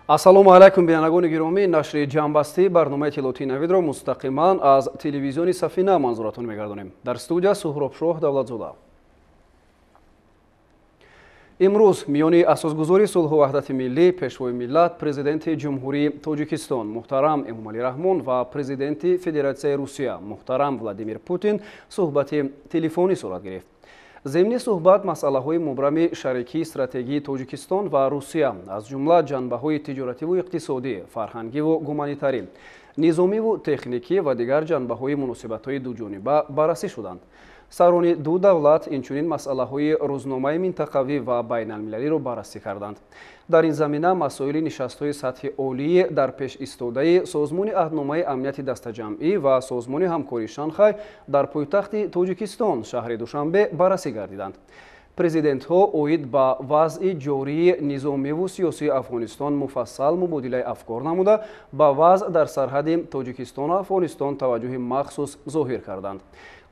Ассалому алайкум, бинандагони гиромӣ. Нашри ҷамъбастии барномаи иттилоотии Навидро мустақиман аз телевизиони Сафина манзуратон мегардонем. Дар студия Суҳробшоҳ Давлатзода. Имрӯз миёни асосгузори сулҳу ваҳдати миллӣ, пешвои миллат, президенти Ҷумҳурии Тоҷикистон муҳтарам Эмомалӣ Раҳмон ва президенти Федератсияи Русия муҳтарам Владимир Путин суҳбати телефонӣ сурат гирифт. Зимни суҳбат масъалаҳои мубрами шарикии стратегии Тоҷикистон ва Русия, аз ҷумла ҷанбаҳои тиҷоративу иқтисодӣ, фарҳангиву гуманитарӣ, низомиву техникӣ ва дигар ҷанбаҳои муносибатҳои дуҷониба баррасӣ шуданд. Сарони ду давлат инчунин масъалаҳои рӯзномаи минтақавӣ ва байналмилалиро баррасӣ карданд. Дар ин замина масоили нишастҳои сатҳи олии дар пеш истодаи Созмони аҳдномаи амнияти дастаҷамъӣ ва Созмони ҳамкории Шанхай дар пойтахти Тоҷикистон, шаҳри Душанбе, баррасӣ гардиданд. Президентҳо оид ба вазъи ҷории низомиву сиёсии Афғонистон муфассал мубодилаи афкор намуда, ба вазъ дар сарҳади Тоҷикистону Афғонистон таваҷҷӯҳи махсус зоҳир карданд.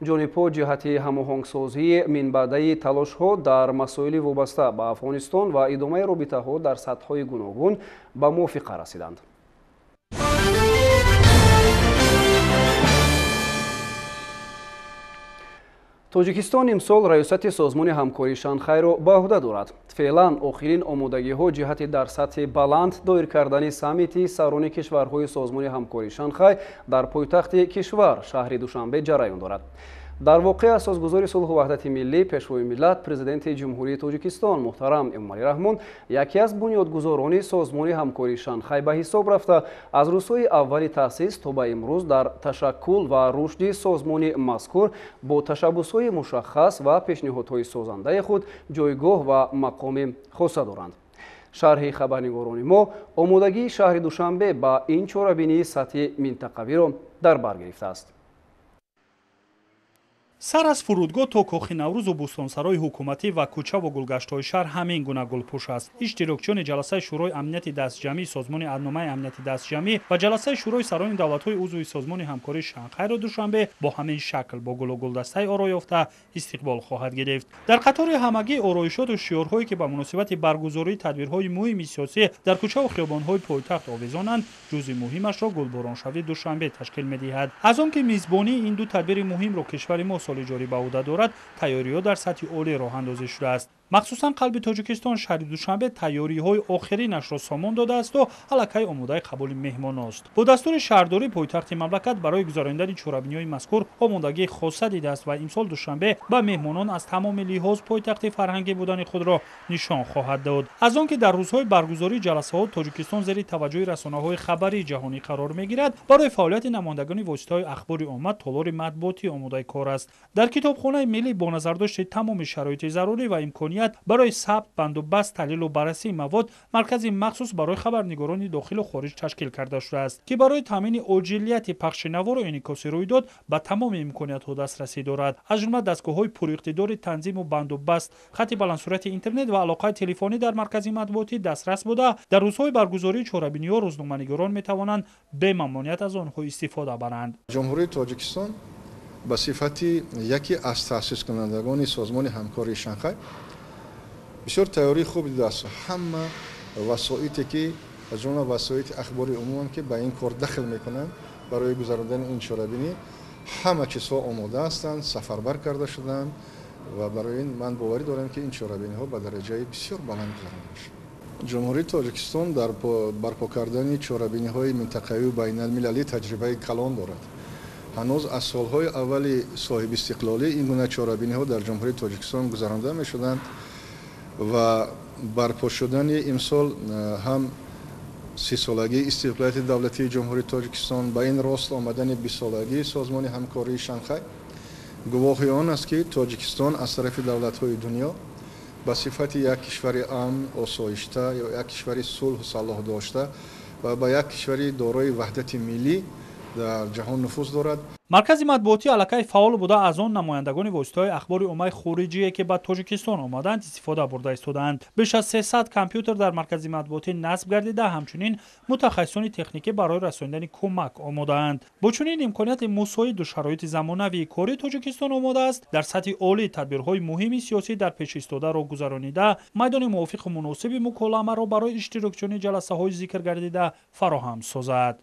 Ҷонибҳо ҷиҳати ҳамоҳангсозии минбаъдаи талошҳо дар масоили вобаста ба Афғонистон ва идомаи робитаҳо дар сатҳҳои гуногун ба мувофиқа расиданд. Тоҷикистон имсол раёсати Созмони ҳамкории Шанхайро ба ӯҳда дорад. Феълан охирин омодагиҳо ҷиҳати дар сатҳи баланд доир кардани саммити сарони кишварҳои Созмони ҳамкории Шанхай дар пойтахти кишвар, шаҳри Душанбе, ҷараён дорад. Дар воқеъ асосгузори сулҳу ваҳдати миллӣ, пешвои миллат, президенти Ҷумҳурии Тоҷикистон муҳтарам Эмомалӣ Раҳмон яке аз бунёдгузорони Созмони ҳамкории Шанхай ба ҳисоб рафта, аз рӯзҳои аввали таъсис то ба имрӯз дар ташаккул ва рушди созмони мазкур бо ташаббусҳои мушаххас ва пешниҳодҳои созандаи худ ҷойгоҳ ва мақоми хоса доранд. Шарҳи хабарнигорони мо омодагии шаҳри Душанбе ба ин чорабинии сатҳи минтақавиро дар бар гирифтааст. Сар аз фурудгоҳ то кохи Наврӯзу бӯстонсарои ҳукуматӣ ва кӯчаву гулгаштҳои шаҳр ҳамин гуна гулпӯш аст. Иштирокчиёни ҷаласаи Шӯрои амнияти дастҷамъии Созмони аҳдномаи амнияти дастҷамъӣ ва ҷаласаи Шӯрои сарони давлатҳои узви Созмони ҳамкории Шанхайро Душанбе бо ҳамин шакл бо гулу гулдастаи оро ёфта истиқбол хоҳад гирифт. Дар қатори ҳамагии ороишоту шиёрҳое ки ба муносибати баргузории тадбирҳои муҳими сиёсӣ дар кӯчаву хиёбонҳои пойтахт овезонанд, ҷузъи муҳимашро гулбороншавии Душанбе ташкил медиҳад. Аз он ки мизбонии ин ду тадбири муҳимро кишвари мо соли ҷорӣ ба ӯҳда дорад, тайёриҳо дар сатҳи олӣ роҳандозӣ шудааст. Махсусан қалби Тоҷикистон, шаҳри Душанбе, тайёриҳои охиринашро сомон додаасту аллакай омодаи қабули меҳмоност. Бо дастури шаҳрдорӣ пойтахти мамлакат барои гузаронидани чорабиниҳои мазкур омодагии хоса дидааст ва имсол Душанбе ба меҳмонон аз тамоми лиҳоз пойтахти фарҳангӣ будани худро нишон хоҳад дод. Аз он ки дар рӯзҳои баргузории ҷаласаҳо Тоҷикистон зери таваҷҷӯҳи расонаҳои хабарии ҷаҳонӣ қарор мегирад, барои фаъолияти намояндагони воситаҳои ахбори омма толори матбуотӣ омодаи кор аст. Дар китобхонаи миллӣ бо назардошти тамоми шароити зарурӣ ва имконият барои сабт, бандубаст, таҳлилу баррасии мавод маркази махсус барои хабарнигорони дохилу хориҷ ташкил карда шудааст, ки барои таъмини оҷилияти пахши навору инъикоси рӯйдод ба тамоми имкониятҳо дастрасӣ дорад. Аз ҷумла дастгоҳҳои пуриқтидори танзиму бандубаст, хати баландсуръати интернет ва алоқаи телефонӣ дар маркази матбуотӣ дастрас буда, дар рӯзҳои баргузории чорабиниҳо рӯзноманигорон метавонанд бемамоният аз онҳо истифода баранд. Ҷумҳурии Тоҷикистон ба сифати яке аз таъсискунандагони Созмони ҳамкории Шанхай бисёр тайёрии хуб дидааст. Ҳама васоите ки аз ҷумла васоити ахбори умуман ки ба ин кор дахл мекунанд барои гузарондани ин чорабинӣ, ҳама чизҳо омода ҳастанд, сафарбар карда шуданд ва барои ин ман боварӣ дорам ки ин чорабиниҳо ба дараҷаи бисёр баланд гузаронида мешаванд. Ҷумҳурии Тоҷикистон дар барпо кардани чорабиниҳои минтақавию байналмилалӣ таҷрибаи калон дорад. Ҳанӯз аз солҳои аввали соҳибистиқлолӣ ин гуна чорабиниҳо дар Ҷумҳурии Тоҷикистон гузаронда мешуданд ва барпо шудани имсол ҳам 30-солагии истиқлолияти давлатии Ҷумҳурии Тоҷикистон ба ин рост омадани 20-солагии Созмони ҳамкории Шанхай гувоҳи он аст, ки Тоҷикистон аз тарафи давлатҳои дунё ба сифати як кишвари амн, осоишта ё як кишвари сулҳу салоҳ дошта ва ба як кишвари дорои ваҳдати миллӣ Дар ҷаҳон нуфуз дорад. Маркази матбуотӣ аллакай фаъол буда, аз он намояндагони воситаҳои ахбори оммаи хориҷие, ки ба Тоҷикистон омадаанд, истифода бурда истодаанд. Беш аз 300 компютер дар маркази матбуотӣ насб гардида, ҳамчунин мутахассисони техникӣ барои расонидани кӯмак омодаанд. Бо чунин имконияти мусоиду шароити замонавии кори Тоҷикистон омода аст дар сатҳи олӣ тадбирҳои муҳими сиёсӣ дар пешистодаро гузаронида, майдони мувофиқу муносиби муколамаро барои иштирокчиёни ҷаласаҳои зикр гардида фароҳам созад.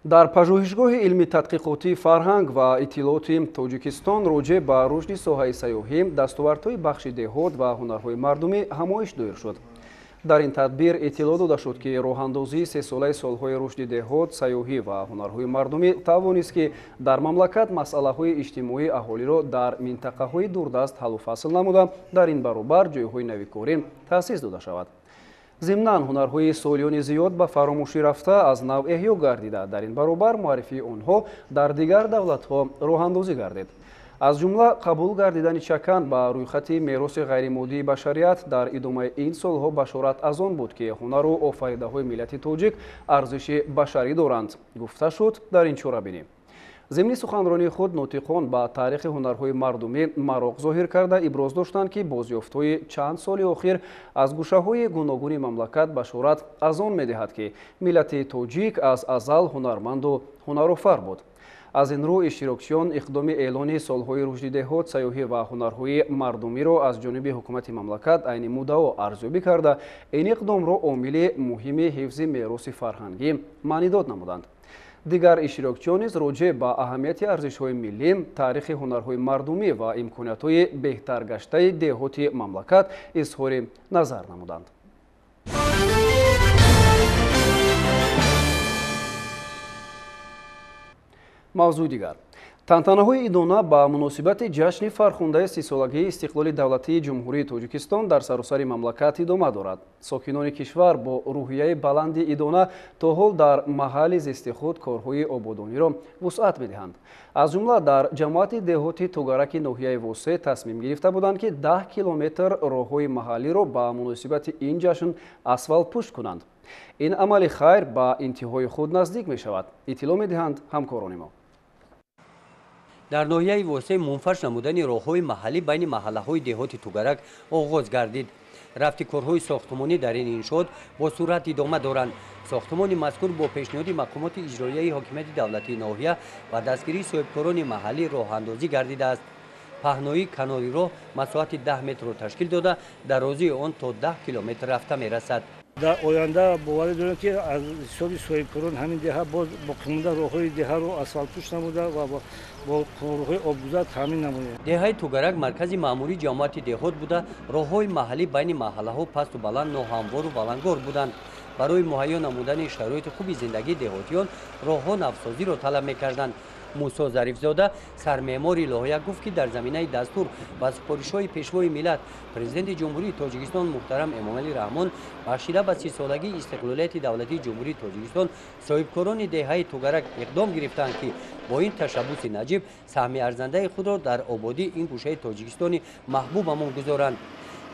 Дар пажӯҳишгоҳи илми тадқиқотии фарҳанг ва иттилооти Тоҷикистон роҷеъ ба рушди соҳаи сайёҳӣ, дастовардҳои бахши деҳот ва ҳунарҳои мардумӣ ҳамоиш доир шуд. Дар ин тадбир иттилоъ дода шуд, ки роҳандозии сесолаи солҳои рушди деҳот, сайёҳӣ ва ҳунарҳои мардумӣ тавонист, ки дар мамлакат масъалаҳои иҷтимоии аҳолиро дар минтақаҳои дурдаст ҳаллу фасл намуда, дар ин баробар ҷойҳои навикорӣ таъсис дода шавад. Зимнан ҳунарҳои солиёни зиёд ба фаромӯшӣ рафта аз нав эҳё гардида, дар ин баробар муаррифии онҳо дар дигар давлатҳо роҳандозӣ гардид. Аз ҷумла қабул гардидани чакан ба рӯйхати мероси ғайримоддии башарият дар идомаи ин солҳо башорат аз он буд, ки ҳунару офаридаҳои миллати тоҷик арзиши башарӣ доранд, гуфта шуд дар ин чорабинӣ. Зимни суханронии худ нотиқон ба таърихи ҳунарҳои мардумӣ мароқ зоҳир карда, иброз доштанд, ки бозёфтҳои чанд соли охир аз гӯшаҳои гуногуни мамлакат башорат аз он медиҳад, ки миллати тоҷик аз азал ҳунарманду ҳунарофар буд. Аз ин рӯ иштирокчиён иқдоми эълони солҳои рушди деҳот, сайёҳӣ ва ҳунарҳои мардумиро аз ҷониби ҳукумати мамлакат айни муддао арзёбӣ карда, ин иқдомро омили муҳими ҳифзи мероси фарҳангӣ маънидод намуданд. Дигар иштирокчиён низ роҷеъ ба аҳамияти арзишҳои миллӣ, таърихи ҳунарҳои мардумӣ ва имкониятҳои беҳтаргаштаи деҳоти мамлакат изҳори назар намуданд. Мавзӯи дигар. Тантанаҳои идона ба муносибати ҷашни фархундаи сисолагии истиқлоли давлатии Ҷумҳурии Тоҷикистон дар саросари мамлакат идома дорад. Сокинони кишвар бо рӯҳияи баланди идона то ҳол дар маҳалли зисти худ корҳои ободониро вусъат медиҳанд. Аз ҷумла дар ҷамоати деҳоти Тугараки ноҳияи Восе тасмим гирифта буданд, ки 10 километр роҳҳои маҳаллиро ба муносибати ин ҷашн асфалтпӯш кунанд. Ин амали хайр ба интиҳои худ наздик мешавад, иттилоъ медиҳанд ҳамкорони мо. Дар ноҳияи Восе мунфарш намудани роҳҳои маҳаллӣ байни маҳаллаҳои деҳоти Тугарак оғоз гардид. Рафти корҳои сохтмонӣ дар ин иншоот бо суръат идома доранд. Сохтмони мазкур бо пешниҳоди мақомоти иҷроияи ҳокимияти давлатии ноҳия ва дастгирии соҳибкорони маҳаллӣ роҳандозӣ гардидааст. Паҳноии канори роҳ масоҳати 10 метрро ташкил дода, дарозии он то 10 километр рафта мерасад. Дар оянда боварӣ дорем, ки аз ҳисоби соҳибкорон ҳамин деҳа боз боқимонда роҳҳои деҳаро асфалтпӯш намуда ва бо роҳҳои обгузар таъмин намоем. Деҳаи Тугарак маркази маъмурии ҷамоати деҳот буда, роҳҳои маҳаллӣ байни маҳаллаҳо пасту баланд, ноҳамвору балангор буданд. Барои муҳайё намудани шароити хуби зиндагии деҳотиён роҳҳо навсозиро талаб мекарданд. Мусо Зарифзода, сармеъмори лоҳия, гуфт, ки дар заминаи дастур ва супоришҳои Пешвои миллат, Президенти Ҷумҳурии Тоҷикистон муҳтарам Эмомалӣ Раҳмон, бахшида ба сисолагии истиқлолияти давлатии Ҷумҳурии Тоҷикистон, соҳибкорони деҳаи Тугарак иқдом гирифтанд, ки бо ин ташаббуси наҷиб саҳми арзандаи худро дар ободии ин гӯшаи Тоҷикистони маҳбубамон гузоранд.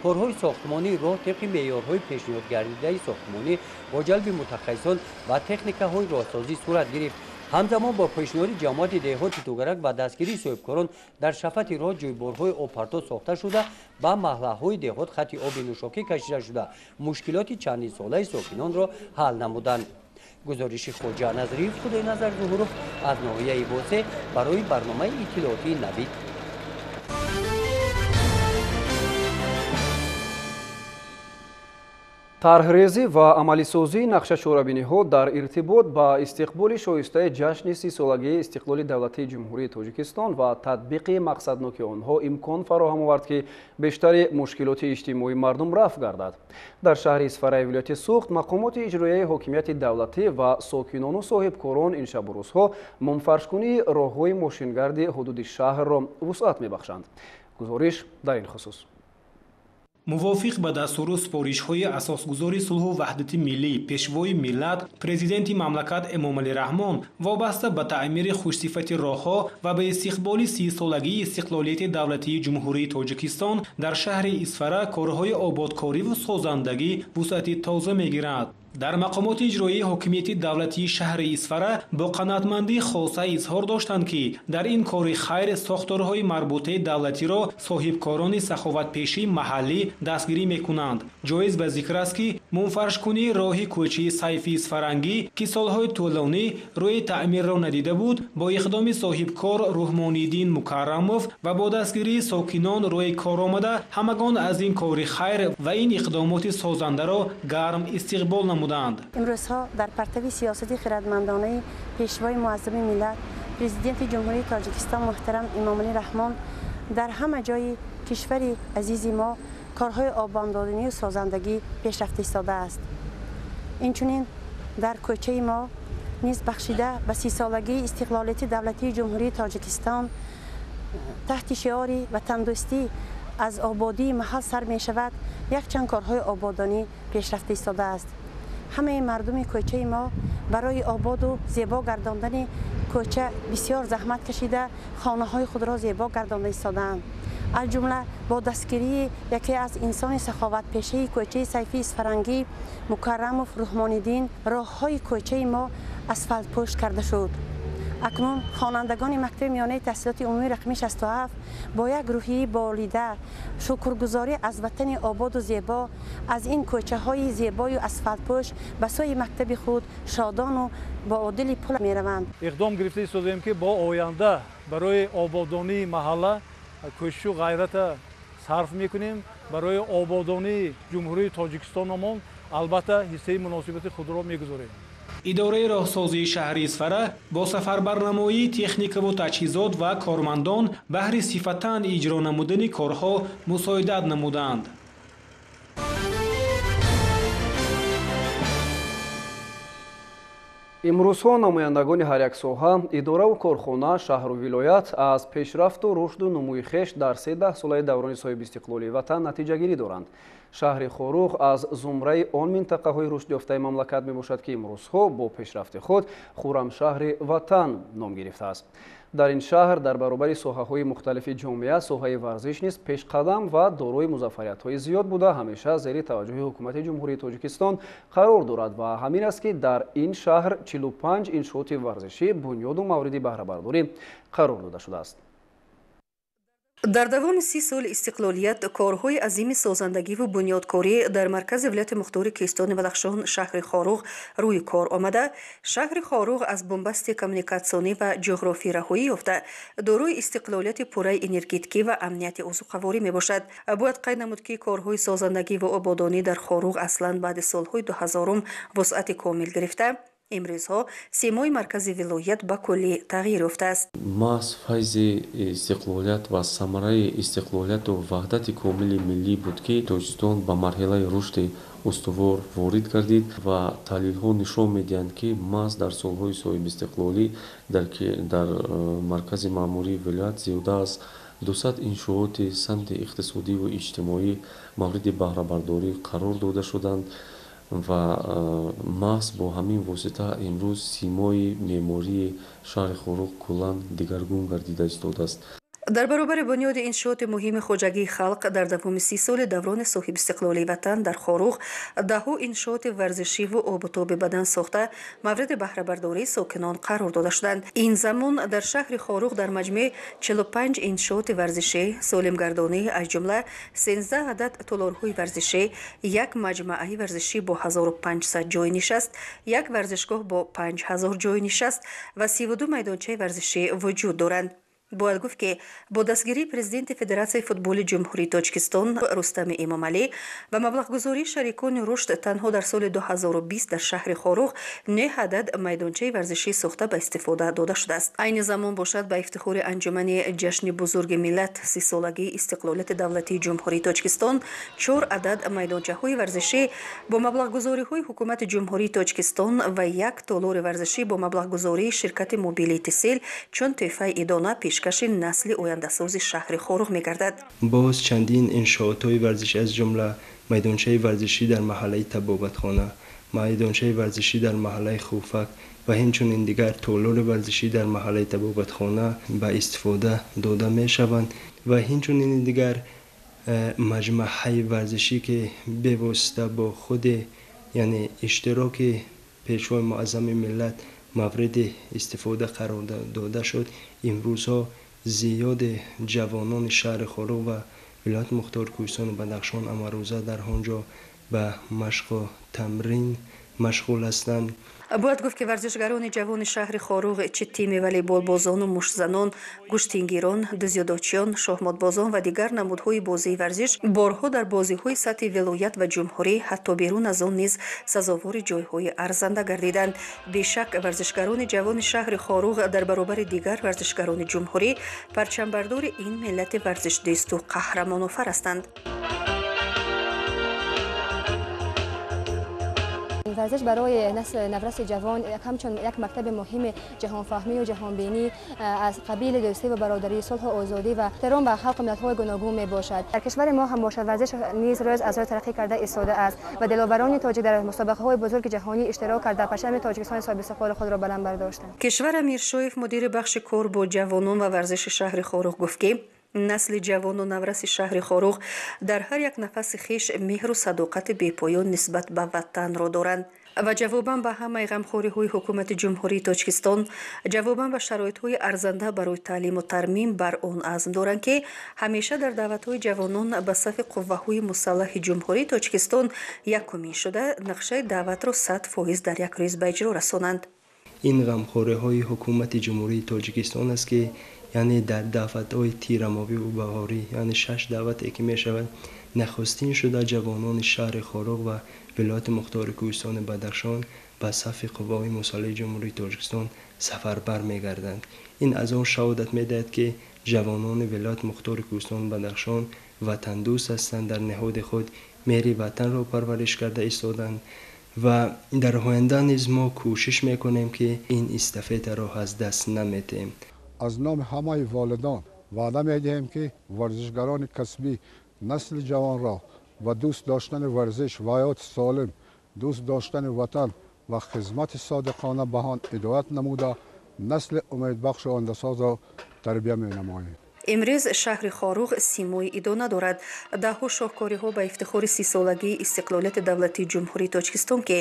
Корҳои сохтмонии роҳ тибқи меъёрҳои пешниҳодгардидаи сохтмонӣ бо ҷалби мутахассисон ва техникаҳои роҳсозӣ сурат гирифт. Ҳамзамон бо пешниҳоди ҷамоати деҳоти Тугарак ва дастгирии соҳибкорон дар шафати роҳ ҷӯйборҳои обпарто сохта шуда, ба маҳаллаҳои деҳот хати оби нӯшокӣ кашида шуда, мушкилоти чандинсолаи сокинонро ҳал намуданд. Гузориши Хоҷа Назриев, Худойназар Зуҳуров аз ноҳияи Восе барои барномаи иттилоотии Навид. Тарҳрезӣ ва амалисозии нақшачорабиниҳо дар иртибот ба истиқболи шоистаи ҷашни сисолагии истиқлоли давлатии Ҷумҳурии Тоҷикистон ва татбиқи мақсадноки онҳо имкон фароҳам овард, ки бештари мушкилоти иҷтимоии мардум рафъ гардад. Дар шаҳри Исфараи вилояти Суғд мақомоти иҷроияи ҳокимияти давлатӣ ва сокинону соҳибкорон ин шабу рӯзҳо мунфаршкунии роҳҳои мошингарди ҳудуди шаҳрро вусъат мебахшанд. Гузориш дар ин хусус. Мувофиқ ба дастуру супоришҳои асосгузори сулҳу ваҳдати миллӣ, пешвои миллат, президенти мамлакат Эмомалӣ Раҳмон вобаста ба таъмири хушсифати роҳҳо ва ба истиқболи 30-солагии истиқлолияти давлатии Ҷумҳурии Тоҷикистон дар шаҳри Исфара корҳои ободкориву созандагӣ вусъати тоза мегирад. Дар мақомоти иҷроии ҳокимияти давлатии шаҳри Исфара бо қаноатмандии хоса изҳор доштанд, ки дар ин кори хайр сохторҳои марбутаи давлатиро соҳибкорони саховатпешии маҳаллӣ дастгирӣ мекунанд. Ҷоиз ба зикр аст, ки мунфаршкунии роҳи кӯчаи Сайфи Исфарангӣ, ки солҳои тӯлонӣ рӯи таъмирро надида буд, бо иқдоми соҳибкор Рӯҳмониддин Мукаррамов ва бо дастгирии сокинон рӯи кор омада, ҳамагон аз ин кори хайр ва ин иқдомоти созандаро гарм истиқбол намуданд. Имрӯзҳо дар партави сиёсати хирадмандонаи пешвои муаззами миллат, президенти Ҷумҳурии Тоҷикистон муҳтарам Эмомалӣ Раҳмон дар ҳама ҷои кишвари азизи мо корҳои ободонию созандагӣ пешрафта истодааст. Инчунин дар кӯчаи мо низ бахшида ба 30-солагии истиқлолияти давлатии Ҷумҳурии Тоҷикистон таҳти шиори ватандӯстӣ аз ободии маҳал сар мешавад, якчанд корҳои ободонӣ пешрафта истодааст. Ҳамаи мардуми кӯчаи мо барои ободу зебо гардондани кӯча бисёр заҳмат кашида, хонаҳои худро зебо гардонда истодаанд. Аз ҷумла бо дастгирии яке аз инсони саховатпешаи кӯчаи Сайфи Исфарангӣ Мукаррамов Рӯҳмониддин роҳҳои кӯчаи мо асфалтпӯш карда шуд. Акнун хонандагони мактаби миёнаи таҳсилоти умумии рақами 67 бо як рӯҳияи болида, шукргузорӣ аз ватани ободу зебо, аз ин кӯчаҳои зебою асфалтпӯш ба сӯи мактаби худ шодону бо дили пур мераванд. Иқдом гирифта истодаем, ки бо оянда барои ободонии маҳалла кӯшишу ғайрата сарф мекунем. Барои ободонии Ҷумҳурии Тоҷикистонамон албатта ҳиссаи муносибати худро мегузорем. Идораи роҳсозии шаҳри Исфара бо сафарбарнамоии техникаву таҷҳизот ва кормандон баҳри сифатан иҷро намудани корҳо мусоидат намуданд. Имрӯзҳо намояндагони ҳар як соҳа, идораву корхона, шаҳру вилоят аз пешрафту рушду нумӯи хеш дар 13 солаи даврони соҳибистиқлолии ватан натиҷагирӣ доранд. Шаҳри Хоруғ аз зумраи он минтақаҳои рушдёфтаи мамлакат мебошад, ки имрӯзҳо бо пешрафти худ Хуррамшаҳри ватан ном гирифтааст. Дар ин шаҳр дар баробари соҳаҳои мухталифи ҷомеа соҳаи варзиш низ пешқадам ва дорои музаффариятҳои зиёд буда, ҳамеша зери таваҷҷӯҳи ҳукумати Ҷумҳурии Тоҷикистон қарор дорад ва ҳамин аст, ки дар ин шаҳр 45 иншооти варзишӣ бунёду мавриди баҳрабардорӣ қарор дода шудааст. Дар давоми 30 соли истиқлолият корҳои азими созандагиву бунёдкорӣ дар маркази вилояти мухтори Кӯҳистони Бадахшон шаҳри Хоруғ рӯи кор омада, шаҳри Хоруғ аз бунбасти коммуникатсионӣ ва ҷуғрофӣ раҳоӣ ёфта, дорои истиқлолияти пурраи энергетикӣ ва амнияти озуқаворӣ мебошад. Бояд қайд намуд, ки корҳои созандагӣ ва ободонӣ дар Хоруғ аслан баъди солҳои 2000 вусъати комил гирифта, имрӯзҳо симои маркази вилоят ба куллӣ тағйир ёфтааст. Маҳз файзи истиқлолият ва самараи истиқлолияту ваҳдати комили миллӣ буд, ки Тоҷикистон ба марҳилаи рушди устувор ворид гардид ва таҳлилҳо нишон медиҳанд, ки маҳз дар солҳои соҳибистиқлолӣ дар маркази маъмурии вилоят зиёда аз 200 иншооти самти иқтисодиву иҷтимоӣ мавриди баҳрабардорӣ қарор дода шуданд ва маҳз бо ҳамин восита имрӯз симои меъмории шаҳри Хоруғ куллан дигаргун гардида истодааст. Дар баробари бунёди иншооти муҳими хоҷагии халқ дар давоми 30 соли даврони соҳибистиқлолии ватан дар Хоруғ даҳҳо иншооти варзишиву обутоби бадан сохта мавриди баҳрабардории сокинон қарор дода шуданд. Ин замон дар шаҳри Хоруғ дар маҷмӯъ 45 иншооти варзишӣ солимгардонӣ, аз ҷумла 13 адад толорҳои варзишӣ, як маҷмӯаи варзишӣ бо 1500 ҷойи нишаст, як варзишгоҳ бо 5000 ҷойи нишаст ва 32 майдончаи варзишӣ вуҷуд доранд. Бояд гуфт, ки бо дастгирии президенти Федератсияи футболи Ҷумҳурии Тоҷикистон Рустами Эмомалӣ ва маблағгузории шарикони рушд танҳо дар соли 2020 дар шаҳри Хоруғ 9 адад майдончаи варзишӣ сохта ба истифода дода шудааст. Айни замон бошад ба ифтихори анҷумани ҷашни бузурги миллат 30-солагии истиқлолияти давлатии Ҷумҳурии Тоҷикистон 4 адад майдончаҳои варзишӣ бо маблағгузориҳои ҳукумати Ҷумҳурии Тоҷикистон ва як толори варзишӣ бо маблағгузории ширкати мобилии Тисел чун тӯҳфаи идона пешкаш пешкаши насли ояндасози шаҳри Хоруғ мегардад. Боз чандин иншоотҳои варзишӣ, аз ҷумла майдончаи варзишӣ дар маҳаллаи Табобатхона, майдончаи варзишӣ дар маҳаллаи Хуфак ва ҳамчунин дигар толори варзишӣ дар маҳаллаи Табобатхона ба истифода дода мешаванд ва ҳамчунин дигар маҷмаҳаи варзишӣ, ки бевосита бо худи, яъне иштироки Пешвои муаззами миллат мавриди истифода қарор дода шуд. Имрӯзҳо зиёди ҷавонони шаҳри Хоруғ ва вилояти мухтори Кӯҳистони Бадахшон амарӯза дар он ҷо ба машқу тамрин машғул ҳастанд. Бояд гуфт, ки варзишгарони ҷавони шаҳри Хоруғ, чӣ тими волейболбозону муштзанон, гӯштингирон, дузюдочиён, шоҳмотбозон ва дигар намудҳои бозии варзиш, борҳо дар бозиҳои сатҳи вилоят ва ҷумҳурӣ, ҳатто берун аз он низ сазовори ҷойҳои арзанда гардиданд. Бешак, варзишгарони ҷавони шаҳри Хоруғ дар баробари дигар варзишгарони ҷумҳурӣ парчамбардори ин миллати варзишдӯсту қаҳрамонофар ҳастанд. Варзиш барои насли навраси ҷавон ҳамчун як мактаби муҳими ҷаҳонфаҳмию ҷаҳонбинӣ аз қабили дӯстӣ ва бародарӣ, сулҳу озодӣ ва эҳтиром ба халқу миллатҳои гуногун мебошад. Дар кишвари мо ҳам бошад, варзиш низ рӯз аз рӯз тараққӣ карда истодааст ва диловарони тоҷик дар мусобиқаҳои бузурги ҷаҳонӣ иштирок карда, парчами Тоҷикистони соҳибистиқлоли худро баланд бардоштанд. Кишвар Амиршоев, мудири бахши кор бо ҷавонон ва варзиши шаҳри Хоруғ, гуфт, ки насли ҷавону навраси шаҳри Хоруғ дар ҳар як нафаси хеш меҳру садоқати бепоён нисбат ба ватанро доранд ва ҷавобан ба ҳамаи ғамхориҳои ҳукумати Ҷумҳурии Тоҷикистон, ҷавобан ба шароитҳои арзанда барои таълиму тармим бар он азм доранд, ки ҳамеша дар даъватҳои ҷавонон ба сафи қувваҳои мусаллаҳи Ҷумҳурии Тоҷикистон якумин шуда, нақшаи даъватро 100% дар як рӯз ба иҷро расонанд. Ин ғамхориҳои ҳукумати Ҷумҳурии Тоҷикистон аст, ки яъне дар даъватҳои тирамоҳӣ баҳорӣ, яъне 6 даъвате ки мешавад, нахустин шуда ҷавонони шаҳри Хоруғ ва вилояти мухтори Кӯҳистони Бадахшон ба сафи қувваҳои мусаллаҳи Ҷумҳурии Тоҷикистон сафарбар мегарданд. Ин аз он шаҳодат медиҳад, ки ҷавонони вилояти мухтори Кӯҳистони Бадахшон ватандӯст ҳастанд, дар ниҳоди худ меҳри ватанро парвариш карда истоданд ва дар оянда низ мо кӯшиш мекунем, ки ин эстафетаро аз даст намедиҳем. Аз номи ҳамаи волидон ваъда медиҳем, ки варзишгарони касбӣ насли ҷавонро ба дӯст доштани варзиш ва ҳаёти солим, дӯст доштани ватан ва хизмати содиқона ба он ҳидоят намуда, насли умедбахшу ояндасозро тарбия менамоем. Имрӯз шаҳри Хоруғ симои идона дорад. Даҳҳо шоҳкориҳо ба ифтихори 30-солагии истиқлолияти давлатии Ҷумҳурии Тоҷикистон, ки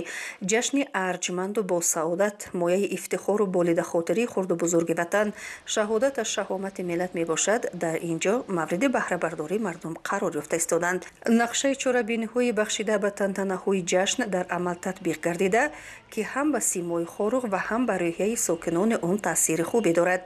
ҷашни арҷманду босаодат, мояи ифтихору болидахотирии хурду бузурги ватан, шаҳодат аз шаҳомати миллат мебошад, дар ин ҷо мавриди баҳрабардории мардум қарор ёфта истоданд. Нақшаи чорабиниҳои бахшида ба тантанаҳои ҷашн дар амал татбиқ гардида, ки ҳам ба симои Хоруғ ва ҳам ба рӯҳияи сокинони он таъсири хубе дорад.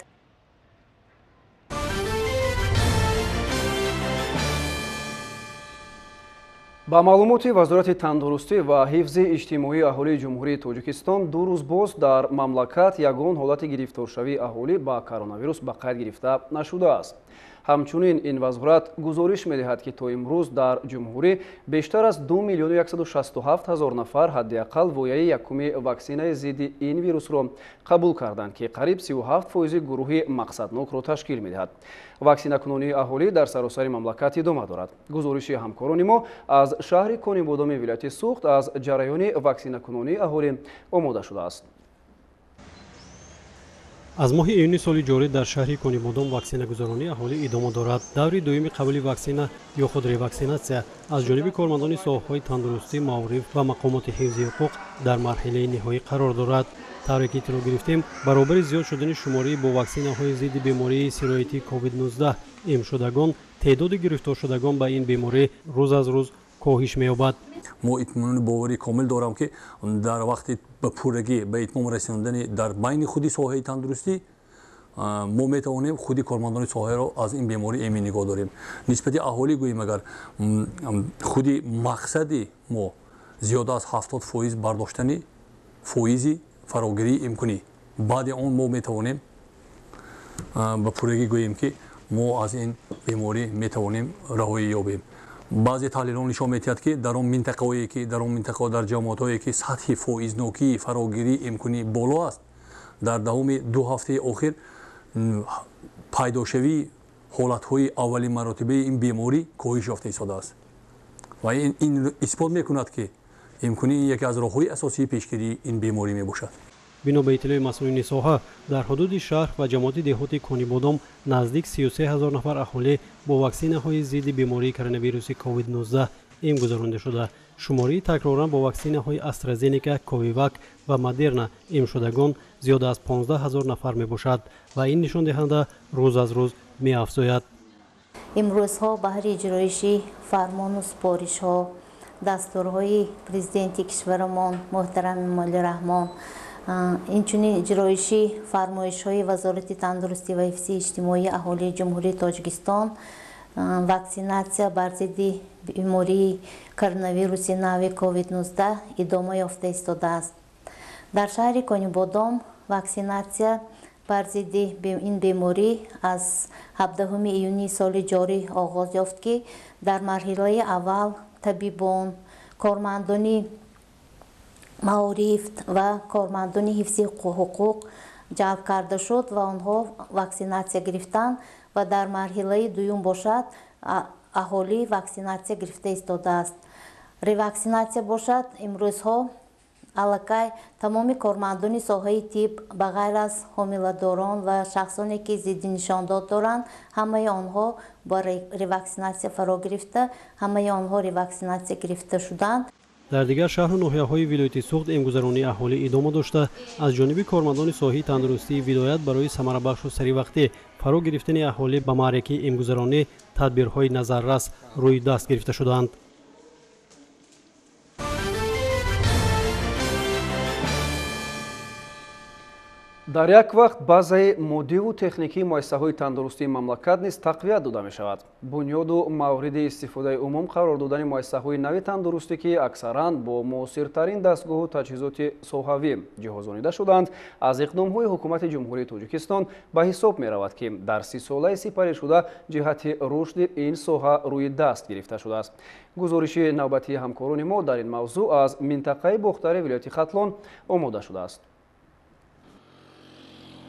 Ба маълумоти Вазорати тандурустӣ ва ҳифзи иҷтимоии аҳолии Ҷумҳурии Тоҷикистон, 2 рӯз боз дар мамлакат ягон ҳолати гирифторшавии аҳолӣ ба коронавирус ба қайд гирифта нашудааст. Ҳамчунин ин вазорат гузориш медиҳад, ки то имрӯз дар ҷумҳурӣ бештар аз 2 167 000 нафар ҳадди ақал вояи якуми ваксинаи зидди ин вирусро қабул карданд, ки қариб 37% гурӯҳи мақсаднокро ташкил медиҳад. Ваксинакунонии аҳолӣ дар саросари мамлакат идома дорад. Гузориши ҳамкорони мо аз шаҳри Конибодоми вилояти Суғд аз ҷараёни ваксинакунонии аҳолӣ омода шудааст. Аз моҳи июни соли ҷорӣ дар шаҳри Конибодом ваксинагузаронии аҳолӣ идома дорад. Даври дуюми қабули ваксина ё худ реваксинатсия аз ҷониби кормандони соҳаҳои тандурустӣ, маориф ва мақомоти ҳифзи ҳуқуқ дар марҳилаи ниҳоӣ қарор дорад. Тавре ки иттилоъ гирифтем, баробари зиёд шудани шумораи бо ваксинаҳои зидди бемории сироятии COVID-19 эмшудагон, теъдоди гирифторшудагон ба ин беморӣ рӯз аз рӯз коҳиш меёбад. Мо итминони боварии комил дорам, ки дар вақти ба пуррагӣ ба итмом расондани дар байни худи соҳаи тандурустӣ мо метавонем худи кормандони соҳаро аз ин беморӣ эмин нигоҳ дорем. Нисбати аҳолӣ гӯем, агар худи мақсади мо зиёда аз 70% бардоштани фоизи фарогирии имконӣ, баъди он мо метавонем ба пуррагӣ гӯем, ки мо аз ин беморӣ метавонем раҳоӣ ёбем. Баъзе таҳлилҳо нишон медиҳад, ки дар он минтақаҳое ки дар он минтақаҳо дар ҷамоатҳое ки сатҳи фоизнокии фарогирии имконӣ боло аст, дар давоми 2 ҳафтаи охир Пайдошавии ҳолатҳои аввалин маротибаи ин беморӣ коҳиш ёфта истодааст ва ин исбот мекунад, ки имкони яке аз роҳҳои асосии пешгирии ин беморӣ мебошад. Бино ба иттилои масъулини соҳа, дар ҳудуди шаҳр ва ҷамоати деҳоти Конибодом наздик 33 ҳазор нафар аҳолӣ бо ваксинаҳои зидди бемории коронавируси COVID-19 эм гузаронда шуда, шумории такроран бо ваксинаҳои Астразенека, Ковивак ва Модерна эмшудагон зиёда аз 15 ҳазор нафар мебошад ва ин нишондиҳанда рӯз аз рӯз меафзояд. Имрӯзҳо баҳри иҷроиши фармону супоришҳо, дастурҳои президенти кишварамон муҳтарам Эмомалӣ Раҳмон, инчунин иҷроиши фармоишҳои Вазорати тандурустӣ ва ҳифзи иҷтимоии аҳолии Ҷумҳурии Тоҷикистон, ваксинатсия бар зидди бемории коронавируси нави COVID-19 идома ёфта истодааст. Дар шаҳри Конибодом ваксинатсия бар зидди ин беморӣ аз 17 июни соли ҷорӣ оғоз ёфт, ки дар марҳилаи аввал табибон, кормандони маориф ва кормандони ҳифзи ҳуқуқ ҷалб карда шуд ва онҳо ваксинатсия гирифтанд ва дар марҳилаи дуюм бошад аҳолӣ ваксинатсия гирифта истодааст. Реваксинатсия бошад имрӯзҳо аллакай тамоми кормандони соҳаи тиб ба ғайр аз ҳомиладорон ва шахсоне ки зидди нишондод доранд, ҳамаи онҳо ба реваксинатсия фаро гирифта, ҳамаи онҳо реваксинатсия гирифта шуданд. Дар дигар шаҳру ноҳияҳои вилояти Суғд эмгузаронии аҳолӣ идома дошта, аз ҷониби кормандони соҳаи тандурустии вилоят барои самарабахшу саривақтӣ фаро гирифтани аҳолӣ ба маъракаи эмгузаронӣ тадбирҳои назаррас рӯи даст гирифта шудаанд. Дар як вақт базаи моддиву техникии муассисаҳои тандурустии мамлакат низ тақвият дода мешавад. Бунёду мавриди истифодаи умум қарор додани муассисаҳои нави тандурустӣ, ки аксаран бо муосиртарин дастгоҳу таҷҳизоти соҳавӣ ҷиҳозонида шудаанд, аз иқдомҳои ҳукумати Ҷумҳурии Тоҷикистон ба ҳисоб меравад, ки дар 30-солаи сипаришуда ҷиҳати рушди ин соҳа рӯи даст гирифта шудааст. Гузориши навбатии ҳамкорони мо дар ин мавзӯъ аз минтақаи Бохтари вилояти Хатлон омода шудааст.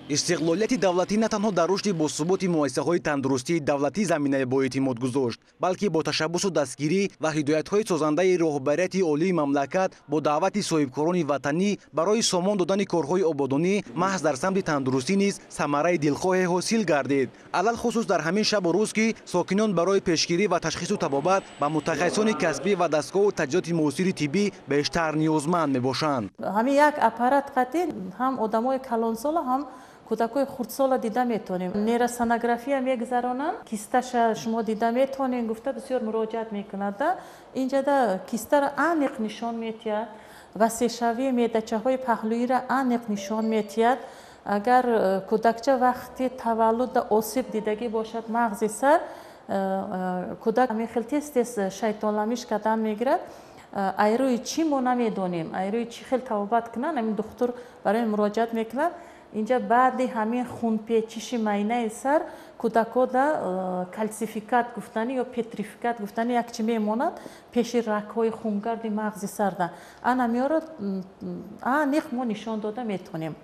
Истиқлолияти давлатӣ на танҳо дар рушди босуботи муассисаҳои тандурустии давлатӣ заминаи боэътимод гузошт, балки бо ташаббусу дастгирӣ ва ҳидоятҳои созандаи роҳбарияти олии мамлакат бо даъвати соҳибкорони ватанӣ барои сомон додани корҳои ободонӣ маҳз дар самти тандурустӣ низ самараи дилхоҳе ҳосил гардид. Алалхусус дар ҳамин шабу рӯз, ки сокинон барои пешгирӣ ва ташхису табобат ба мутахассисони касбӣ ва дастгоҳу таҷҳизоти муосири тиббӣ бештар ниёзманд мебошанд. Ҳамин як аппарат қатъи ҳам одамои калонсола, ҳам кӯдакҳои хурдсола дида метавонем. Нейросонография мегузаронанд, кисташа шумо дида метавонед гуфта бисёр муроҷиат мекунад. Инҷада кистаро аниқ нишон метиҳад, васеъшавии меъдачаҳои паҳлӯиро аниқ нишон метиҳад. Агар кӯдакча вақти таваллуда осеб дидагӣ бошад мағзи сар, кӯдак ҳамин хел тез тез шайтонламиш кардан мегирад. Айрӯи чӣ мо намедонем, айрӯи чӣ хел табобат кунанд, ҳамин духтур барои муроҷиат мекунад. Инҷа баъди ҳамин хунпечиши майнаи сар кӯдакода калсификат гуфтани ё петрификат гуфтани як чи мемонад пеши рагҳои хунгарди мағзи сарда. Ана меёро аниқ мо нишон дода метавонем.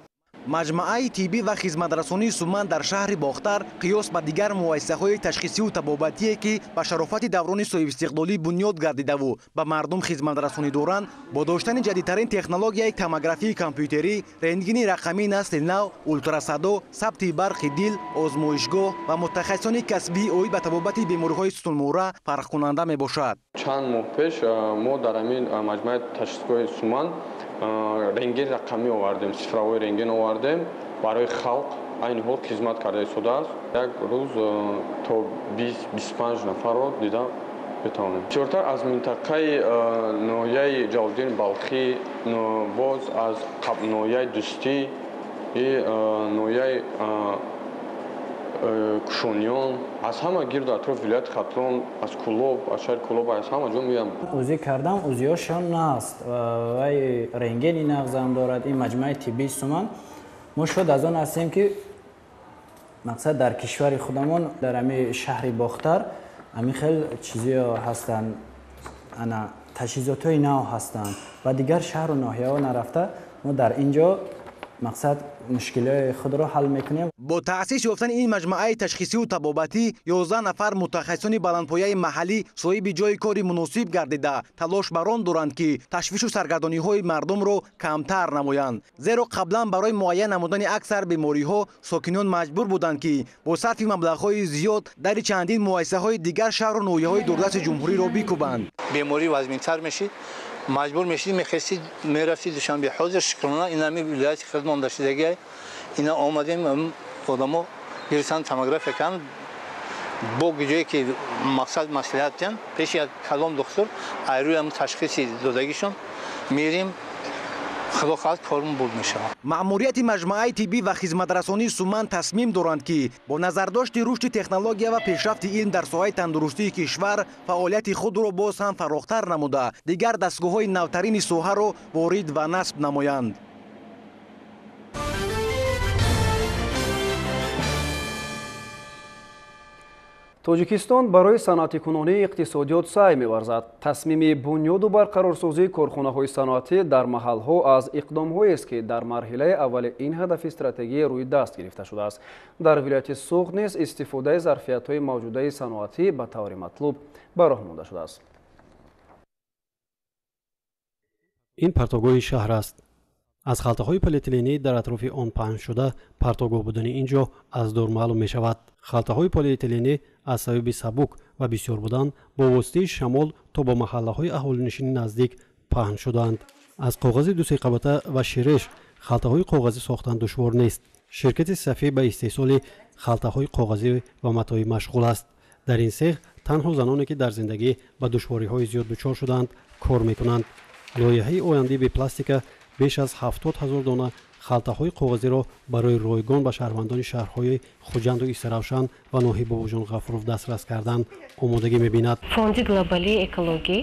Маҷмааи тиббӣ ва хизматрасонии Суман дар шаҳри Бохтар қиёс ба дигар муассисаҳои ташхисиву табобатие, ки ба шарофати даврони соҳибистиқлолӣ бунёд гардидаву ба мардум хизматрасонӣ доранд, бо доштани ҷадидтарин технологияи томографияи компютерӣ, рентгени рақамии насли нав, ултрасадо, сабти барқи дил, озмоишгоҳ ва мутахассисони касбӣ оид ба табобати бемориҳои сутунмӯҳра фарқкунанда мебошад. Чанд моҳ пеш мо дар ҳамин маҷмӯаи ташхисгоҳи Суман рентген рақамӣ овардем, цифровой рентген овардем барои халқ. Айни ҳол хизмат карда истодааст. Як рӯз то 20-25 нафарро дида метавонем. Бисёртар аз минтақаи ноҳияи Ҷалолиддини Балхӣ, боз аз ноҳияи Дӯстӣ и ноҳияи Кушониён, аз ҳама гирду атрофи вилояти Хатлон, аз Кӯлоб, аз шаҳри Кӯлоб, аз ҳама ҷо меоям. Узӣ кардам, узиҳошон наст. Вай рентгени нағзам дорад, ин маҷмӯаи тиббии Суман. Мо шод аз он ҳастем, ки мақсад дар кишвари худамон, дар ҳамин шаҳри Бохтар ҳамин хел чизиҳо ҳастанд, ана таҷҳизотҳои нав ҳастанд ва дигар шаҳру ноҳияҳо нарафта мо дар ин ҷо Мақсад мушкилиҳои худро ҳал мекунем. Бо таъсис ёфтани ин маҷмӯаи ташхисиву табобатӣ 11 нафар мутахассисони баландпояи маҳаллӣ соҳиби ҷойи кори муносиб гардида, талош бар он доранд, ки ташвишу саргардониҳои мардумро камтар намоянд. Зеро қаблан барои муайян намудани аксар бемориҳо сокинон маҷбур буданд, ки бо сарфи маблағҳои зиёд дари чандин муассисаҳои дигар шаҳру ноҳияҳои дурдасти ҷумҳуриро бикӯбанд. Беморӣ вазминтар мешид, маҷбур мешидӣ, мехестӣ, мерафтӣ Душанбе. Ҳозир шукрона инами вилояти хидмон дашидагиай, ина омадем, одамо гирифтан, томография карданд, бо ҷое ки мақсад маслиҳат диҳанд, пеши як калом духтур айрӯям ташхиси додагишон мерим, худо хоҳад корм буд мешавад. Маъмурияти маҷмӯаи тиббӣ ва хизматрасонии Суман тасмим доранд, ки бо назардошти рушди технология ва пешрафти илм дар соҳаи тандурустии кишвар фаъолияти худро боз ҳам фарохтар намуда, дигар дастгоҳҳои навтарини соҳаро ворид ва насб намоянд. Тоҷикистон барои саноатикунонии иқтисодиёт саъй меварзад. Тасмими бунёду барқарорсозии корхонаҳои саноатӣ дар маҳалҳо аз иқдомҳоест, ки дар марҳилаи аввали ин ҳадафи стратегия рӯи даст гирифта шудааст. Дар вилояти Суғд низ истифодаи зарфиятҳои мавҷудаи саноатӣ ба таври матлуб ба роҳ монда шудааст. Ин партовгоҳи шаҳр аст. Аз халтаҳои полиэтиленӣ дар атрофи он паҳн шуда, партовгоҳ будани ин ҷо аз дур маълум мешавад. Халтаҳои полиэтиленӣ аз сабаби сабук ва бисёр будан бо воситаи шамол то ба маҳаллаҳои аҳолинишини наздик паҳн шудаанд. Аз коғази дусеқабата ва ширеш халтаҳои коғазӣ сохтан душвор нест. Ширкати Сафӣ ба истеҳсоли халтаҳои коғазӣ ва матоӣ машғул аст. Дар ин сех танҳо заноне, ки дар зиндагӣ ба душвориҳои зиёд дучор шудаанд, кор мекунанд. Лоиҳаи ояндаи бепластика беш аз 70 000 дона халтаҳои коғазиро барои ройгон ба шаҳрвандони шаҳрҳои Хуҷанду Истаравшан ва ноҳияи Бобоҷон Ғафуров дастрас кардан омодагӣ мебинад. Фонди глобалии экологӣ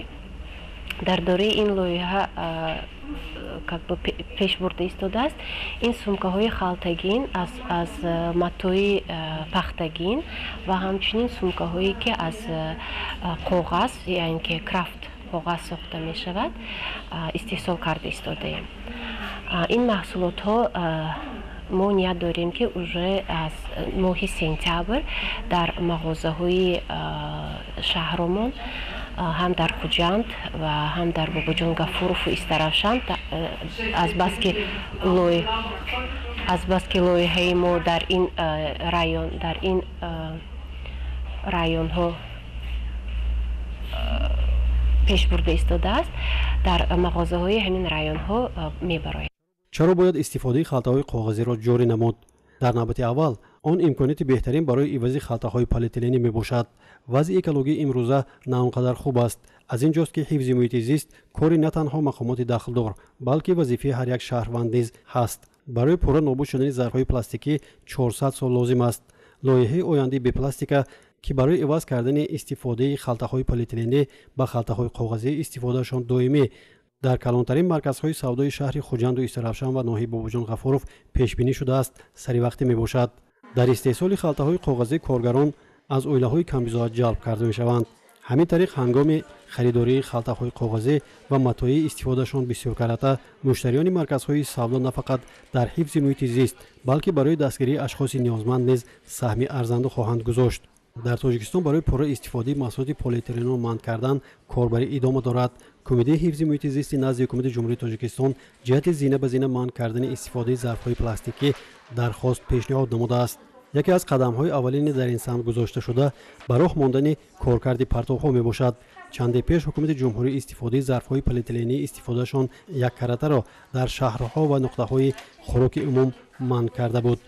дар дораи ин лоиҳа как бы пеш бурда истодааст. Ин сумкаҳои халтагин аз матои пахтагин ва ҳамчунин сумкаҳое, ки аз коғаз, яъне ки крафт коғаз сохта мешавад, истеҳсол карда истодаем. Ин маҳсулотҳо мо ният дорем, ки уже аз моҳи сентябр дар мағозаҳои шаҳромон, ҳам дар Хуҷанд ва ҳам дар Бобоҷон Гафурову Истаравшан, азбаски лоиҳаи мо дар ин район, дар ин районҳо пеш бурда истодааст, дар мағозаҳои ҳамин районҳо мебарояд. Чаро бояд истифодаи халтаҳои коғазиро ҷорӣ намуд? Дар навбати аввал он имконияти беҳтарин барои ивази халтаҳои полиэтиленӣ мебошад. Вазъи экологии имрӯза на он қадар хуб аст. Аз ин ҷост, ки ҳифзи муҳити зист кори на танҳо мақомоти дахлдор, балки вазифаи ҳар як шаҳрванд низ ҳаст. Барои пурра нобуд шудани зарфҳои пластикӣ 400 сол лозим аст. Лоиҳаи ояндаи бепластика, ки барои иваз кардани истифодаи халтаҳои полиэтиленӣ ба халтаҳои коғазӣ истифодаашон доимӣ дар калонтарин марказҳои савдои шаҳри Хуҷанду Истаравшан ва ноҳияи Бобоҷон Ғафуров пешбинӣ шудааст, саривақтӣ мебошад. Дар истеҳсоли халтаҳои коғазӣ коргарон аз оилаҳои камбизоат ҷалб карда мешаванд. Ҳамин тариқ ҳангоми харидории халтаҳои коғазӣ ва матоии истифодаашон бисёркарата муштариёни марказҳои савдо на фақат дар ҳифзи муҳити зист, балки барои дастгирии ашхоси ниёзманд низ саҳми арзанда хоҳанд гузошт. Дар Тоҷикистон барои пурра истифодаи маҳсулоти полиэтиленро манъ кардан корбарӣ идома дорад. Кумитаи ҳифзи муҳити зисти назди Ҳукумати Ҷумҳурии Тоҷикистон ҷиҳати зина ба зина манъ кардани истифодаи зарфҳои пластикӣ дархост пешниҳод намудааст. Яке аз қадамҳои аввалини дар ин самт гузошташуда ба роҳ мондани коркарди партовҳо мебошад. Чанде пеш Ҳукумати ҷумҳурӣ истифодаи зарфҳои полиэтилении истифодаашон яккаратаро дар шаҳрҳо ва нуқтаҳои хӯроки умум манъ карда буд.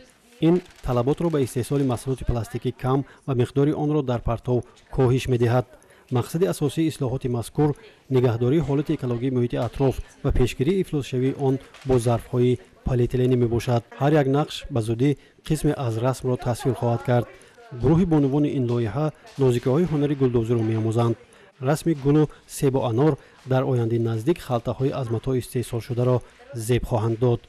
Ин талаботро ба истеҳсоли маҳсулоти пластикӣ кам ва миқдори онро дар партов коҳиш медиҳад. Мақсади асосии ислоҳоти мазкур нигаҳдории ҳолати экологии муҳити атроф ва пешгирии ифлосшавии он бо зарфҳои полиэтиленӣ мебошад. Ҳар як нақш ба зудӣ қисме аз расмро тасвир хоҳад кард. Гурӯҳи бонувони ин лоиҳа нозикиҳои ҳунари гулдозиро меомӯзанд. Расми гулу себу анор дар ояндаи наздик халтаҳои аз матоъ истеҳсолшударо зеб хоҳанд дод.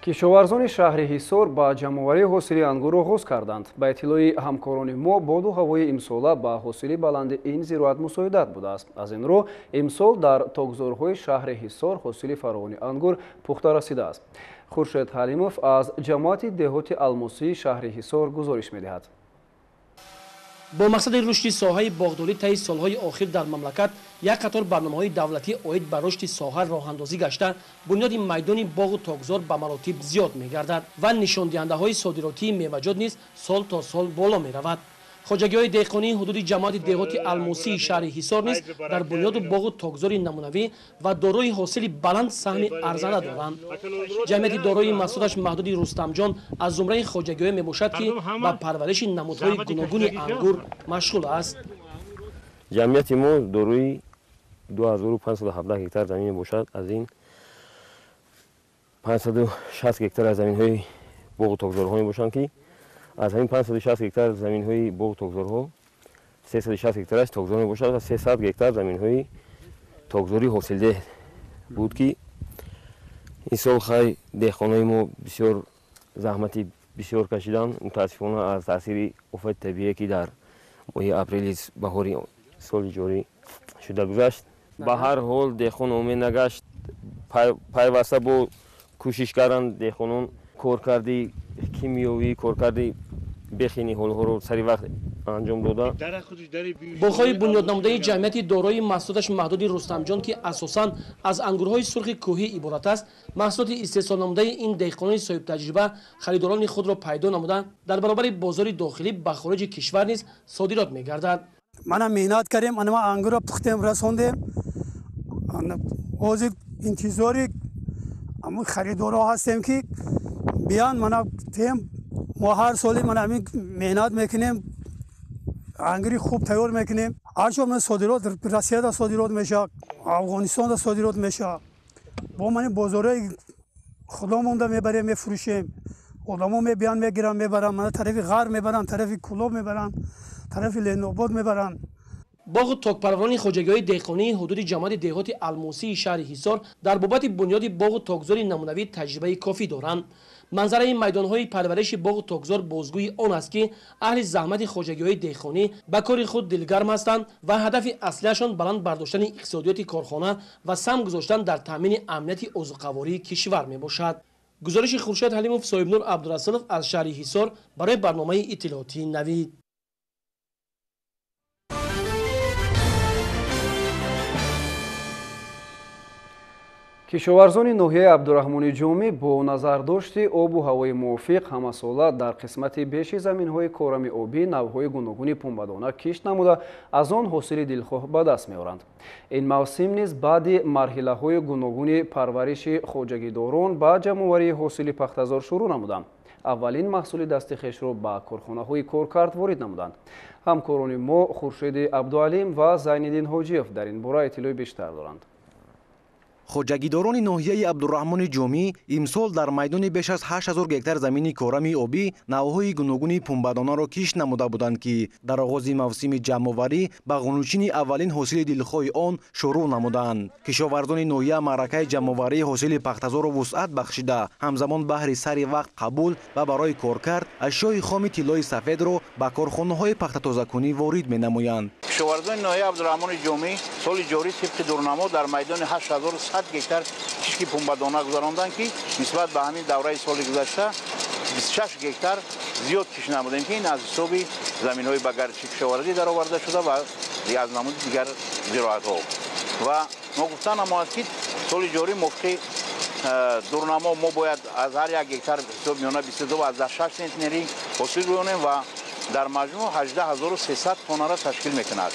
Кишоварзони шаҳри Ҳисор ба ҷамъоварии ҳосили ангур оғоз карданд. Ба иттилои ҳамкорони мо, боду ҳавои имсола ба ҳосили баланди ин зироат мусоидат будааст. Аз ин рӯ имсол дар токзорҳои шаҳри Ҳисор ҳосили фаровони ангур пухта расидааст. Хуршед Ҳалимов аз ҷамоати деҳоти Алмосии шаҳри Ҳисор гузориш медиҳад. Бо мақсади рушди соҳаи боғдорӣ таи солҳои охир дар мамлакат як қатор барномаҳои давлатӣ оид ба рушди соҳа роҳандозӣ гашта, бунёди майдони боғу токзор ба маротиб зиёд мегардад ва нишондиҳандаҳои содиротии меваҷот низ сол то сол боло меравад. Хоҷагиҳои деҳқонии ҳудуди ҷамоати деҳоти Алмосии шаҳри Ҳисор низ дар бунёду боғу токзори намунавӣ ва дорои ҳосили баланд саҳми арзанда доранд. Ҷамъияти дорои маҳсулоташ маҳдуди Рустамҷон аз зумраи хоҷагиҳое мебошад, ки ба парвариши намудҳои гуногуни ангур машғул аст. Ҷамъияти мо дорои 2517 гектар замин мебошад. Аз ин 560 гектар аз заминҳои боғу токзорҳо мебошанд, ки аз ҳамин 560 гектар заминҳои боғу токзорҳо 360 гектараш токзор мебошад ва 300 гектар заминҳои токзории ҳосилдеҳ буд, ки ин сол хай деҳқонои мо бисёр заҳмати бисёр кашиданд. Мутаассифона аз таъсири офати табиие, ки дар моҳи апрели баҳори соли ҷорӣ шуда гузашт, ба ҳар ҳол деҳқон умед нагашт. Пайваста бо кӯшиш карданд деҳқонон коркарди кимиёвӣ, коркарди бехи ниҳолҳоро сари вақт анҷом дода. Боғҳои бунёднамудаи ҷамъияти дорои маҳсулоташ маҳдуди Рустамҷон, ки асосан аз ангурҳои сурхи кӯҳӣ иборат аст, маҳсулоти истеҳсолнамудаи ин деҳқонони соҳибтаҷриба харидорони худро пайдо намуда, дар баробари бозори дохилӣ ба хориҷи кишвар низ содирот мегардад. Мана меҳнат кардем, ана ангурро пухтем, расондем. Ҳозир интизори харидорҳо ҳастем, ки биён. Мана тем, мо ҳар соли мана ҳамин меҳнат мекунем, ангури хуб тайёр мекунем. Ҳар чо ман содирот Россияда содирот мешавад, Афғонистонда содирот мешавад. Бо мани бозорҳои худомонда мебарем, мефурӯшем. Одамо мебиён, мегиранд, мебаранд. Мана тарафи ғарб мебаранд, тарафи Кӯлоб мебаранд, тарафи Ленобод мебаранд. Боғу токпарварони хоҷагиҳои деҳқонии ҳудуди ҷамоати деҳоти Алмосии шаҳри Ҳисор дар бобати бунёди боғу токзори намунавӣ таҷрибаи кофӣ доранд. Манзараи майдонҳои парвариши боғу токзор бозгӯи он аст, ки аҳли заҳмати хоҷагиҳои деҳқонӣ ба кори худ дилгарм ҳастанд ва ҳадафи аслиашон баланд бардоштани иқтисодиёти корхона ва сам гузоштан дар таъмини амнияти озуқавории кишвар мебошад. Гузориши Хуршед Ҳалимов, Соҳибнур Абдурасулов аз шаҳри Ҳисор барои барномаи иттилоотии Навид. Кишоварзони ноҳияи Абдураҳмони Ҷомӣ бо назардошти обу ҳавои мувофиқ ҳамасола дар қисмати беши заминҳои корами обӣ навъҳои гуногуни пунбадона кишт намуда, аз он ҳосили дилхоҳ ба даст меоранд. Ин мавсим низ баъди марҳилаҳои гуногуни парвариши хоҷагидорон ба ҷамъоварии ҳосили пахтазор шурӯъ намуданд. Аввалин маҳсули дасти хешро ба корхонаҳои коркард ворид намуданд. Ҳамкорони мо Хуршеди Абдуалим ва Зайниддин Ҳоҷиев дар ин бора иттилои бештар доранд. Хоҷагидорони ноҳияи Абдураҳмони Ҷомӣ имсол дар майдони беш аз 8000 гектар замини корами обӣ навъҳои гуногуни пунбадонаро кишт намуда буданд, ки дар оғози мавсими ҷамъоварӣ ба ғунучини аввалин ҳосили дилхоҳи он шурӯъ намуданд. Кишоварзони ноҳия маъракаи ҷамъоварии ҳосили пахтазорро вусъат бахшида, ҳамзамон баҳри сари вақт қабул ва барои коркард ашёи хоми тиллои сафедро ба корхонаҳои пахтатозакунӣ ворид менамоянд. Кишоварзони ноҳияи Абдураҳмони Ҷомӣ соли ҷорӣ тибқи дурнамо дар майдони 8100 гектар кишти пунбадона гузаронданд, ки нисбат ба ҳамин давраи соли гузашта 26 гектар зиёд кишт намудем, ки ин аз ҳисоби заминҳои ба гардиши кишоварзӣ дароварда шуда ва аз намуди дигар зироатҳо. Ва ногуфта намояд, ки соли ҷорӣ мувофиқи дурнамо мо бояд аз ҳар як гектар ҳисоб миёна 22,6 центнери ҳосил рӯёнем ва дар маҷмӯъ 18300 тоннаро ташкил мекунад.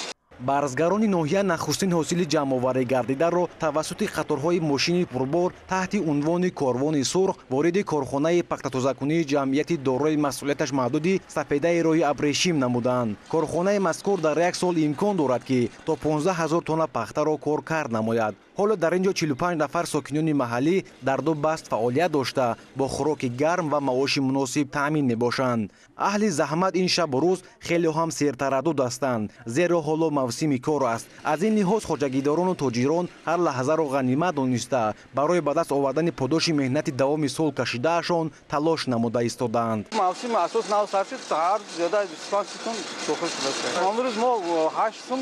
Барзгарони ноҳия нахустин ҳосили ҷамъоварӣ гардидаро тавассути қаторҳои мошини пурбор таҳти унвони корвони сурх вориди корхонаи пахтатозакунии ҷамъияти дорои масъулияташ маҳдуди сафедаи роҳи абрешим намуданд. Корхонаи мазкур дар як сол имкон дорад, ки то 15 000 тонна пахтаро коркард намояд. Ҳоло дар ин ҷо 45 нафар сокинони маҳаллӣ дар ду баст фаъолият дошта, бо хӯроки гарм ва маоши муносиб таъмин мебошанд. Аҳли заҳмат ин шабу рӯз хеле ҳам сертараддуд ҳастанд, зеро ҳоло мавсими кор аст. Аз ин лиҳоз хоҷагидорону тоҷирон ҳар лаҳзаро ғанимат дониста, барои ба даст овардани подоши меҳнати давоми сол кашидаашон талош намуда истодаанд. Мавсими асос нав сар шуд, ҳар зиёда аз 25 сум дохил шудааст. Имрӯз мо 8 сум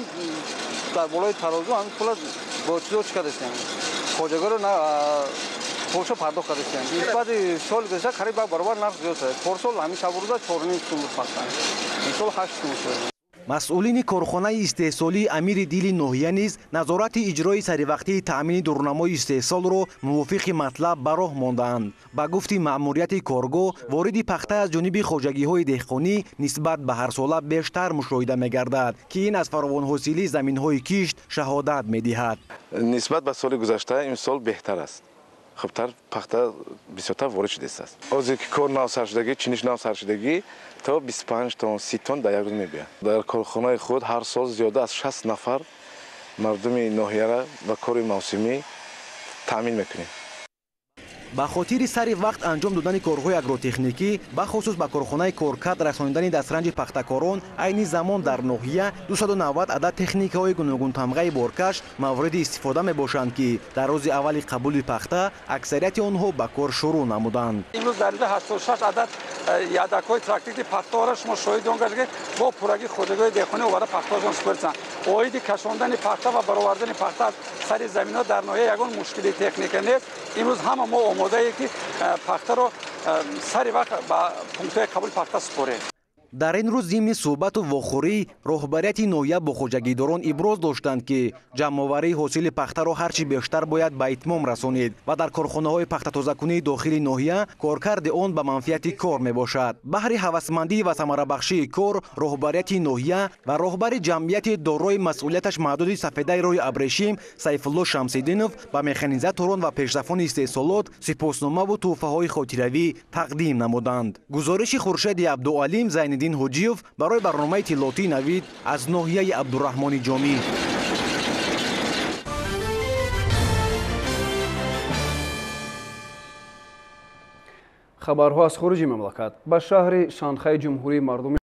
дар болои тарозу ҳамин пула бо чизо чӣ кардастем? Хоҷагиро пулшо пардохт кардастем. Нисбати соли гузашта қариб як баробар нарх зиёд шуд. Порсол ҳамин шабурӯза 4,5 сум буд пахта, имсол 8 сум шуд. Масъулини корхонаи истеҳсолии Амири Дили ноҳия низ назорати иҷрои саривақтии таъмини дурнамои истеҳсолро мувофиқи матлаб ба роҳ мондаанд. Ба гуфти маъмурияти коргоҳ, вориди пахта аз ҷониби хоҷагиҳои деҳқонӣ нисбат ба ҳарсола бештар мушоҳида мегардад, ки ин аз фаровонҳосилии заминҳои кишт шаҳодат медиҳад. Нисбат ба соли гузашта имсол беҳтар аст. Хубтар пахта бисёртар ворид шудааст. Ҳозир ки кор нав сар шудагӣ, чиниш нав сар шудагӣ, то 25 тон, 30 тон дар як рӯз мебиёяд. Дар корхонаи худ ҳар сол зиёда аз 60 нафар мардуми ноҳияра ба кори мавсимӣ таъмин мекунем. Ба хотири сари вақт анҷом додани корҳои агротехникӣ, бахусус ба корхонаи коркард расонидани дастранҷи пахтакорон, айни замон дар ноҳия 290 адад техникаҳои гуногунтамғаи боркаш мавриди истифода мебошанд, ки дар рӯзи аввали қабули пахта аксарияти онҳо ба кор шурӯъ намуданд. Имрӯз дар инҷо 86 адад ядакҳои трактории пахтаҳоро шумо шоҳиди он гаштед, ки бо пуррагии хоҷагиҳои деҳқонӣ оварда пахтаҳошон супориданд. Оиди кашондани пахта ва баровардани пахта аз сари заминҳо дар ноҳия ягон мушкили техника нест. Имрӯз ҳама мо омодае ки пахтаро сари вақт ба пунктҳои қабули пахта супорем. Дар ин рӯз зимни суҳбату вохӯрӣ роҳбарияти ноҳия бо хоҷагидорон иброз доштанд, ки ҷамъоварии ҳосили пахтаро ҳарчи бештар бояд ба итмом расонид ва дар корхонаҳои пахтатозакунии дохили ноҳия коркарди он ба манфиати кор мебошад. Баҳри ҳавасмандӣ ва самарабахшии кор роҳбарияти ноҳия ва роҳбари ҷамъияти дорои масъулияташ маҳдуди сафедаи роҳи абрешим Сайфулло Шамсиддинов ба механизаторон ва пешсафони истеҳсолот сипосномаву тӯҳфаҳои хотиравӣ тақдим намуданд. Гузориши Хуршеди Абдуалим, Зайниддин Ҳоҷиев барои барномаи иттилоотии Навид аз ноҳияи Абдураҳмони Ҷомӣ. Хабарҳо аз хориҷи мамлакат. Ба шаҳри Шанхай Ҷумҳурии мардуми